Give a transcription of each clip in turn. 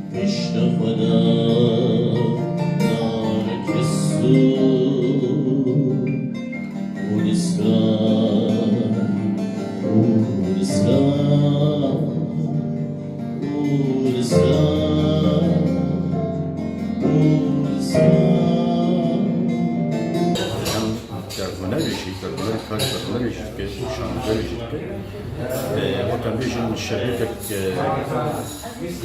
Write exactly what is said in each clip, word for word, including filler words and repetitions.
Pişta xwe de nake su û niskan û niskan û niskan û niskan. Em derxwenerê jî, derxwenerê kar derxwenerê jî dike, şanedarê jî dike. E, wek em bêjin şebekek, e,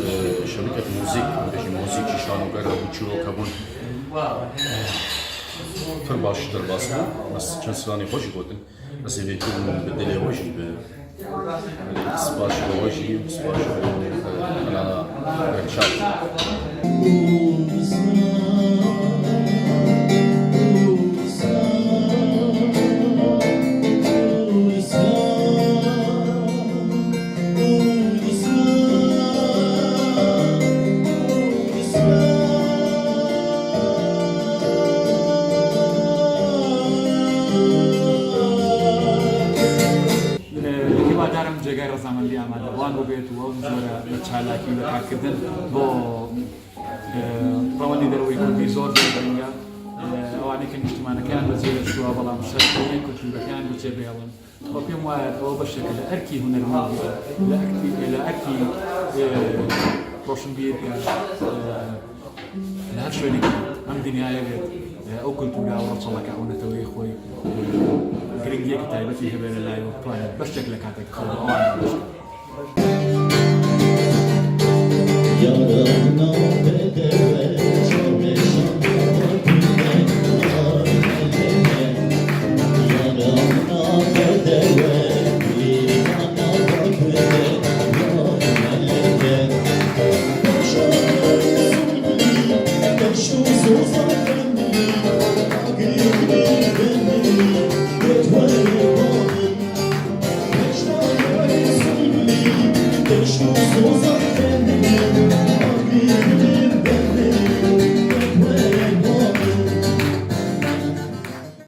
e, şebekek muzîk, em bêjin muzîkî şanoger hebû, çîrok hebûn. Pir baş derbas bû. Ez çend stranê xwe jî gotin. Ez ê vê bibûm bi dilê we jî, bi, bi spas ji we jî, bi spas ji bo, e, kanala Rexşa jî. Hivadarım Cegay Rızamendî amade wan bibêt û ew jî were bi çalakî û bi karkirdin bo, e, rewendî derweyî kurdî zor zor girîng e. E, ewanê ke niştimanekeyan bi zêde çûwa, belam ser kultûrekeyan bi çê bihêlin. Û pêm wayê ew beşek li erkî hunermendî, li erkî, li erkî, e, roşinbîr ke, e, li her şwênekî em dinyayê bêt, e, ew kultûra û reçeleke ew neteweyê xwe, e, girîngiyeke taybetî hebe li lay we, planê beşek li katek xwe de ewan beşek.